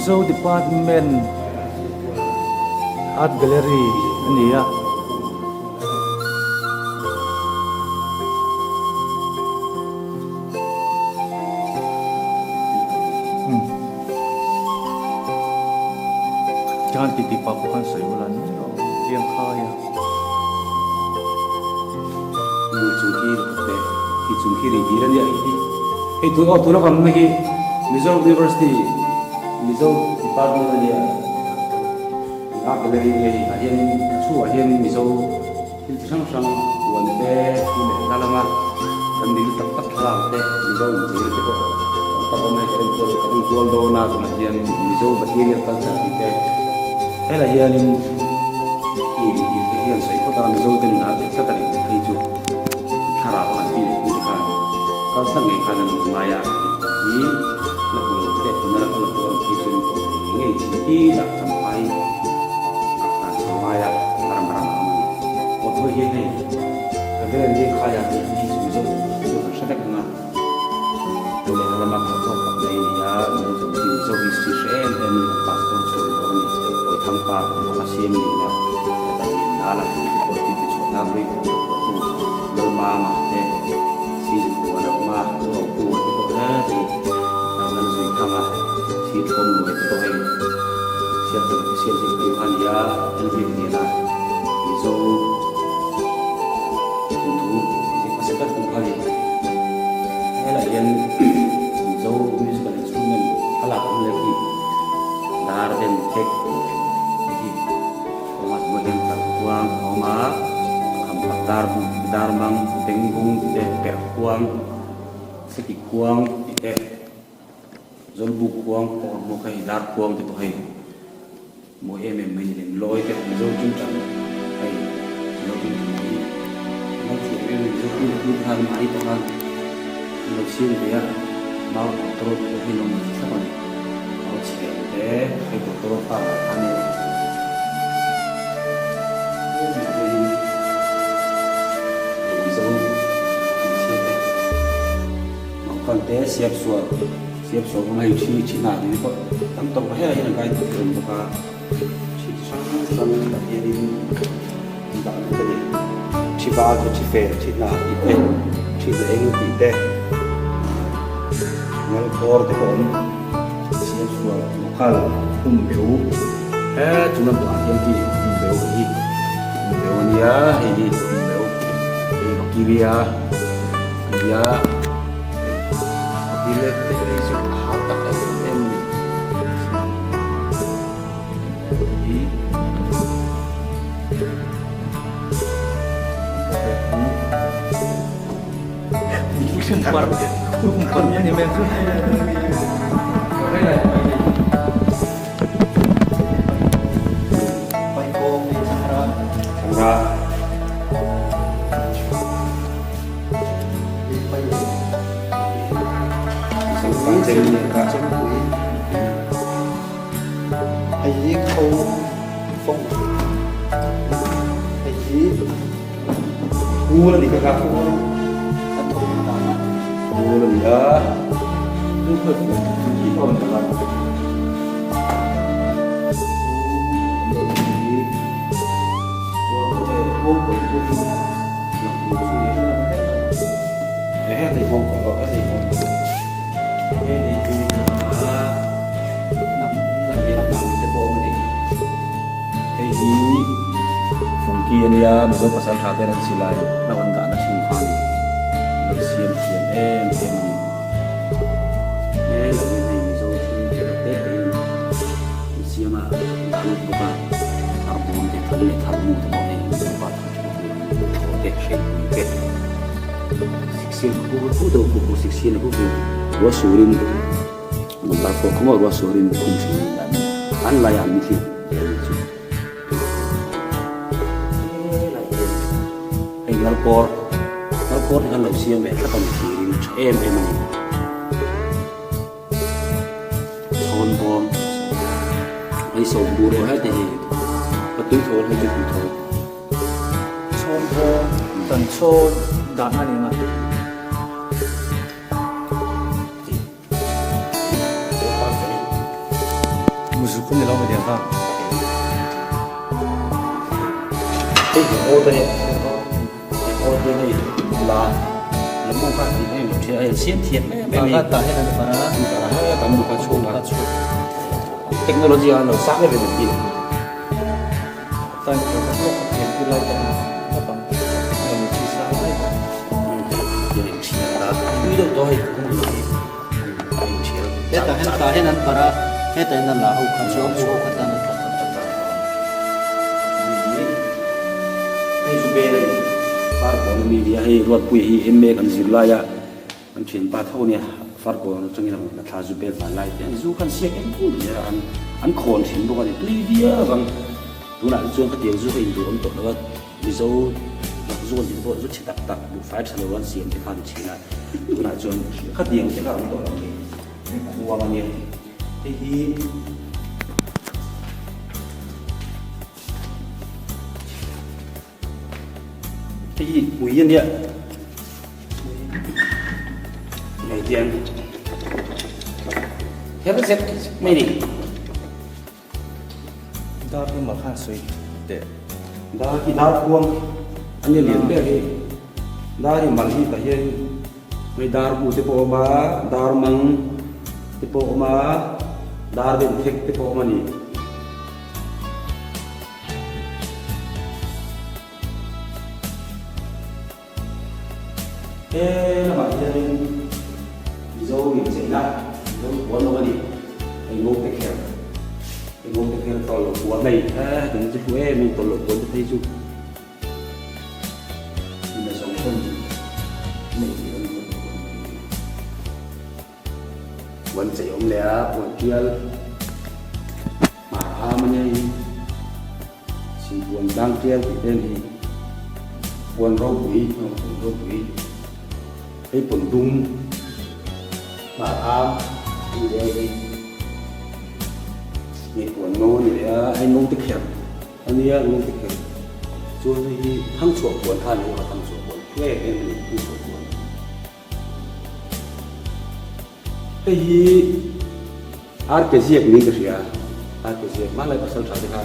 Mizo Department Art Gallery a ni a. Tikhan titi pah pawh khan sawi ula ni lo chiang khai a. Hei chung khi te hi chung khi rih dil a nia hei hi hei tun aw tuna kan awmna hi Mizo University Mizo Department a nia Art Gallery a nia hei tah hian a chhungah hian Mizo Thil chi hrang hrang puan te, thu leh hla lama kan dil tak tak thlalak te, Mizo incheina te pawh tam tak awm hei ka enkual ka enkual dawn a, tunah hian Mizo material culture tih te helaiah hianin i dil te hian sawi phawt a, Mizo te nunah a bet tlat a ni tih phei chu thlarau a kan pi leh pu te khan kal tlat ngei khan an lo ngai a, hei hi la hmu lo te tuna la kal lo tur a awm phei chuan tawh thei ngei ngei tih hi dah champhai a tan chho ngai a, a ram ram a awm a ni. Aw thawi hian hei Reverend Liankhai a tih hi chu Mizo chu kan hre vek ang a, lo lehkha lama kal chawk tak mai a ni a, Mizo chanchin Mizo history hre em em in kan pastor chhuah ni bawk a ni. Awithang pa kan bawk a siam lian a, heta lian nal a tih te pawh tih te chhuah nan hlui pawh ka phuahtu Lalmama te season puan a awm a, Pu Ropu te pawh he hei Lalzuithanga Sithawm luai te pawh hei Siamtawk official hi pu kha nia Elvin hnena Mizo thawnthu ziak hmasa ber tu kha ni. Helaiah hian Mizo musical instrument thlalak awm leh khi dar den phek te khi awm a, tunah hian talhkuang a awm a, khampak dar darmang bengbung tih te perhkuang seki khuang tih te. Zawlbuk khuang pawh a hmuak hei, dar khuang te pawh hei mawi em em mai ni lem lawi te Mizo tingtang hei Mizo tingtang hi an lo thiam em em Mizo pu leh pu te khan mahni pawh khan an lo siam ve a, mau tawtawrawt pawh hi lo man thlap a ni, mau chhel te hei tawtawrawt pa lah kha nia. Mizo hmeichhia te. Mangkan te siap sual siap sual kawng hei thi thi hna tih te pawh tam tawk va helai hian an kai thei awm bawk a thi chi hrang hrang tah hianin an dah bawk a ni thi var te thi fel thi hna tih te thi hna eng tih te ngal kawr te pawh a awm siap sual local hum beu he chung lampangah hian hi hum beu hi hum beu a nia hei hi hum beu hei vakiria. Nia a lek te hi chu a hau tak em em a ni. Thlangra. Hei hi kho fong hei hi Kul a ni kha kul a thawm dan a Kul a ni a chu kha chu hi awm tak a Hei hi Fungki a nia, Mizo pasal tha ten an silai hlauh an dahna thin kha a ni. An lo siam thiam em em a ni. He lo in hei Mizo thil te reuh te te in an siam a, an dah lut bawk a, arbawm te thal leh thal mu te pawh hei Mizo pa thal thu tur an ni, thaw te, hreipui te, siksil khu khu deuh khu khu siksil khu khu ruah surin number pawh khaw maw ruah surin khum thin a ni an an laiah an ni thin te a ni chu. Hei ngalkawr ngalkawr hi kan lo siam ve thlap a ni thirin tha em em a ni. Chhawn bawm hei sawm bur aw hete hi ka tui thawl hei chu tui thawl. Chhawn bawm kan chhawn dah a ni ang a. kha. Hei hi awt a nia, hei awt hi hei la la mu kha tih em ṭhia hei siam thiam em em a. Tah hian an parh a. An parh a, heta mu kha chhung a. Technology a lo sang em em an ti. Time kha kan lawk a thiam ti lai te naupang technology sang lai tak. Tiang in ṭhial ta tui deuh tawh hei kawng hi a in ṭhial. Hetah hian tah hian an parh a, hetah hian a la ho kha chu a mu ho kha tan a tla ta. Hei chu bel a ni. Farkawn ami nia hei Ruatpuia hi MA kan zir lai a kan thianpa tho nia Farkawn atangin a rawn la thla zu bel van lai te a ni zu khan siak eng eng nia an an khawn thin bawk a ni tui viau ang tunah te chuan khatiang zu kha induh awm tawh lo a Mizo hnawk zu an tih te pawh zu chhe tak tak buhfai tha lo an siam te kha a ni thin a tunah chuan khatiang te kha a awm tawh lo a ni hei khuang a nia hei hi Hei hi ui a nia hei hian her zet mai ni. Dar hi mal khan sawi teh. Dar hi dar khuang a nia lian ber hi dar hi mal hi tah hian hei dar bu te pawh a awm a dar mang te pawh a awm a dar benthek te pawh a awm a ni. He lamah hianin Mizo incheina, Mizo puan awm a ni. Hei ngawte kher, hei ngawte kher tawlh loh puan hei he hetiang chu hlu em em tawlh loh puan te phei chu in a zawng pawn neih theih a ni tawlh loh puan te hi. Puan chei awm leh a, puan tial. Hmar am a nia hi Chhimpuan tlang tial tih te hi puan ropui puan ropui hei pawn dum hmar am a ni leh hei hei puan ngo a ni leh a hei ngo te kher a nia ngo te kher chuan hei hi thangchhuah puan kha a ni a thangchhuah puan em em a ni thangchhuah puan. Hei hi Arke ziak niin ka hria, Arke ziak hmanlai pasal tha te kha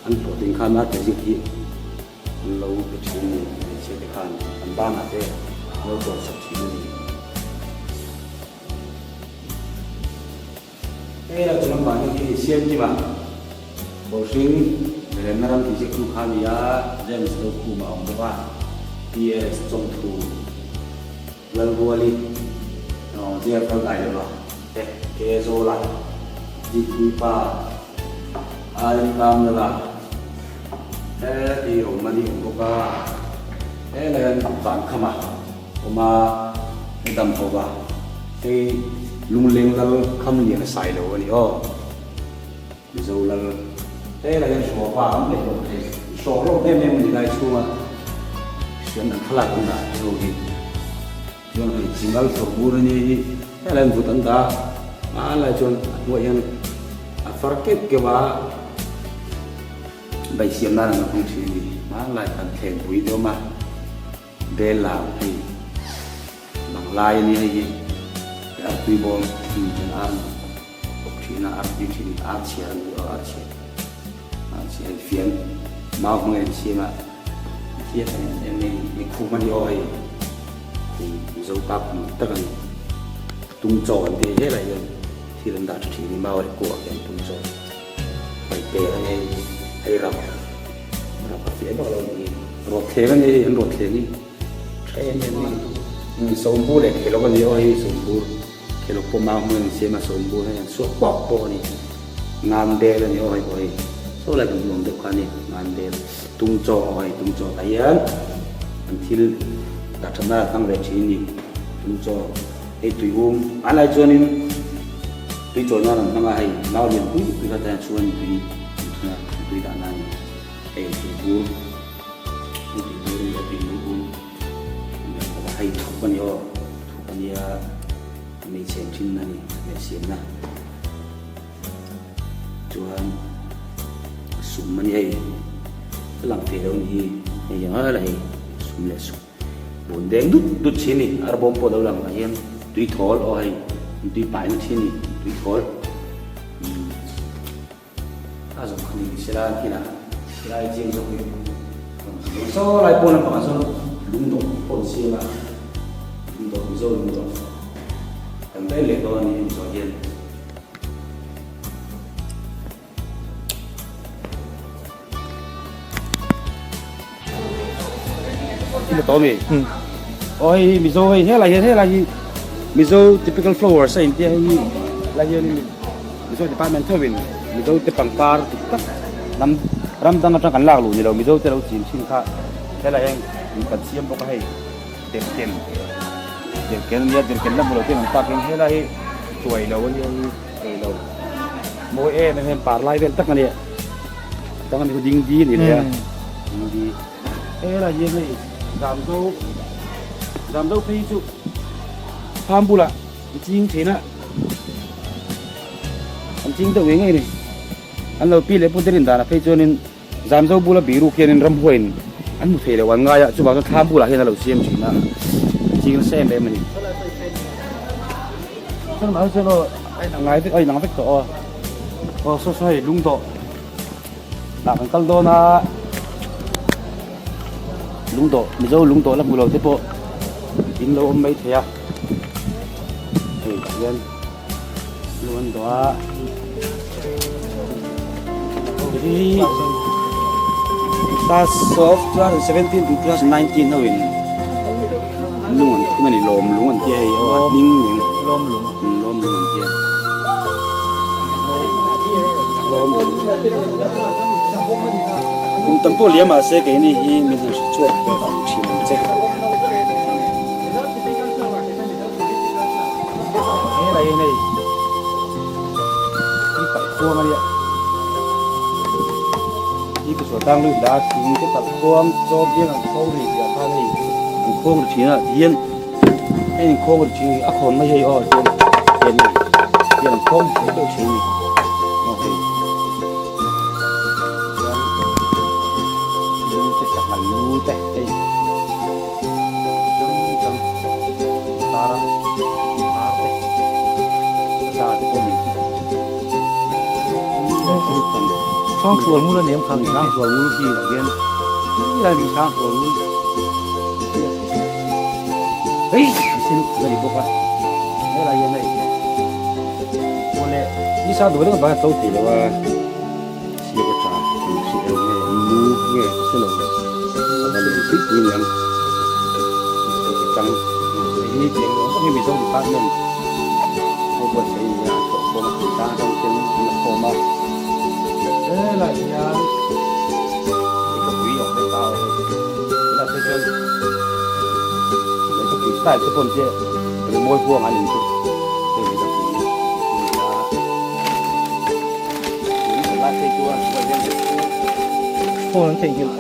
an hlawhtling khan Arke ziak hi an lo pe thin a ni, hmeichhia te khan an banah te an lo tawn sak thin a ni. Hei lo chu lampang hi khi siam kim a, Bawlhring Remna ram tih ziaktu kha a ni a, James Lokhum a awm bawk a, PS Chawngthu Lalruali ziak kal dai lo a, te Ke Zawla, Zikpui Pa, Ain Kam Lala, he ti awm a ni awm bawk a, helai hian Vankhama awm a, hei dam ho va, hei Lungleng lal kham lian a sai lo a ni aw, Mizo lal helai hian hraw pa an leh bawk thei, hraw hlawm em em a ni lai chhunga hrian an thlalak an dah te ho hi, chuan hei chingal thawr bur a ni hi, helai hian vut an dah a, a lai chuan a hnuaiah hian a far keuh keuh a. Bai siam nan an hmang thin a ni. Hmanlai khan thlengpui te awm a, bel lam hei banglai a nia hei hi artui bawm thin hian ar awp thin a, artui thin ar chhiar a ni aw ar chhiar ar chhiar hei fian mau hmangin an siam a, fian em em mai ni khum a ni aw hei khum Mizo pa khum dik tak a ni. Tung chaw an ti helai hian thil an dah tha thin a ni mau leh kuah hian tung chaw. Hei per a nei, hei rap, rap a fiah vak lo ni. Rawtthleng a ni hei, an rawtthleng hi tha em em a ni. Sawmbur leh khelawk a ni aw hei sawmbur, khelawk pawh mau hmun a ni siam a, sawmbur hei an suak pawk pawk a ni. Ngam bel a ni aw hei pawh hei, saw lai kan hmu ang deuh kha a ni, ngam bel, tung chaw aw hei tung chaw tah hian an thil dah that nan an hmang ve thin a ni, tung chaw hei tui um a lai chuanin. Tui chawi nan an hmang a, hei nau lian pui pui kha tah chuan tui an thun a, tui dah nan hei tui bur, hei tui bur a ni a, tui bur bur a ni a, hei thup a ni aw, thup a nia hmeichhe an thin a ni, hmeichhe siamna chuan sum a ni hei, a lang thei lo a ni hi, hei ang a hei sum leh sum. Bun deng dut dut thin ni, arbawm pawh lo lang ah hian tui thawl aw hei tui pai na thin ni tui thawl. zawh kha ni sela kinah helai chiang zawk hi saw lai pawn lampangah sawn lungdawh pawh an siam a lungdawh Mizo lungdawh kan daih leh dawn a ni hemi zawh hian. Ina to mi. Oh hei Mizo hei helai hian helai hi Mizo typical flowers a intia hei lai hian Mizo department theuhin Mizo te pangpar dik tak ram ram dang atang kan lak luh ni lo Mizo te lo chin thin kha helai hian kan siam bawk a hei derken derken ania derken la hmu lo te an awm tak hian helai hi chuai lo ania hei chuai lo mawi em em hian par lai vel tak ania tang ani ding di ani leh a ding di helai hian hei zamzo zamzo phei chu farm bulah an ching thin a an ching deuh ngei ngei a ni an lo pi leh pu te rin danah phei chuanin zamzo bula biruk hianin ramhuaiin an hmu thei lo an ngai a chuvang chuan thlam bulah hian a lo siam thin a an ching nasa em em a ni ngai vek a inang vek tawh aw aw saw saw hei lung dawh lah kan kal dawn a lungdawh mizo lungdawh la hmu lo te pawh in lo awm mai thei a hei tah hian lung an dawh a hi class of 2017 to 2019 ho in lung an thun a ni lawm lung an tia hei aw a hming nen lawm lung lawm lung an tia. Kum tam pawh liam mahse keini hi min han hre chhuak ve ang thin ang che. Helai hi hei hi talhkhuang a nia. Hi ka tang lui la thing te talhkhuang chaw biang an kho ri tih ah khan hei an khawng ri thin a tihian hei an khawng ri thin a khawn mai hei aw chuan hian hei hian an khawng ri deuh thin a ni aw hei chuan lu te sangha lu te hei chang chang tar a ar te sa te pawh min Hrangsual ngul a ni em kha? Hrangsual ngul khi lah hian helai mi hrangsual ngul hei sin a ni bawk a helai hian hei awle nisa duh deuh vang a to thei lo a siak a tha si eng nge mu nge hre lo a lian pui pui a niang tang hei hi cheng lo tak hi Mizo department ho buatsaih a ni a thawhkhawm a thingtlang atang ten an la khawm a helai hian lehkhapui a awm vek ta a hei tunah phei chuan lehkhapui style te pawh an tia rimawi huang an in chu hei lehkhapui a ni a tun lai phei chuan phone an theihnghilh.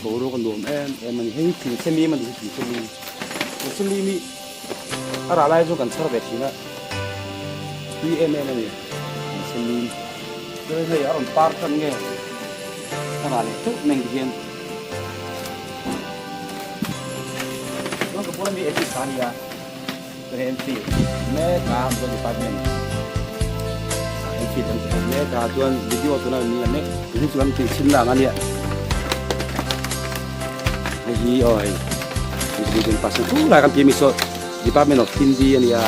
Boruak a nuam em em a ni hei thing se mim a ni hi thing se mim thing se mim hi a rah lai chu kan chhar ve thin a tui em em a ni thing se mim chuan hei a rawn par tan nge a rah leh teuh mai ang ti hian. Chuan ka bula mi Edith kha a nia. Remti mek a Mizo department ah entry kan ti mek a chuan video tuna min la mek hi chu kan tih chhin lang a nia hei hi aw hei Mizo pastor thu lai kan ti mi saw department of Hindi a nia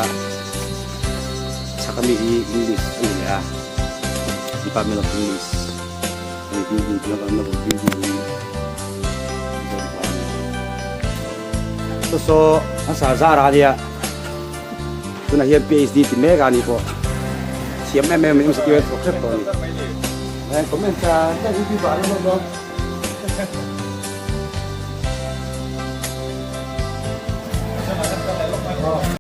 chhak ami hi English a ni leh a department of English hemi building tuna kan la building hi Mizo department. Saw saw a sa zar a nia tunah hian PhD ti mek a ni pawh thiam em em em security thawk hrep tawh a ni eh comment a youtuber an awm lo.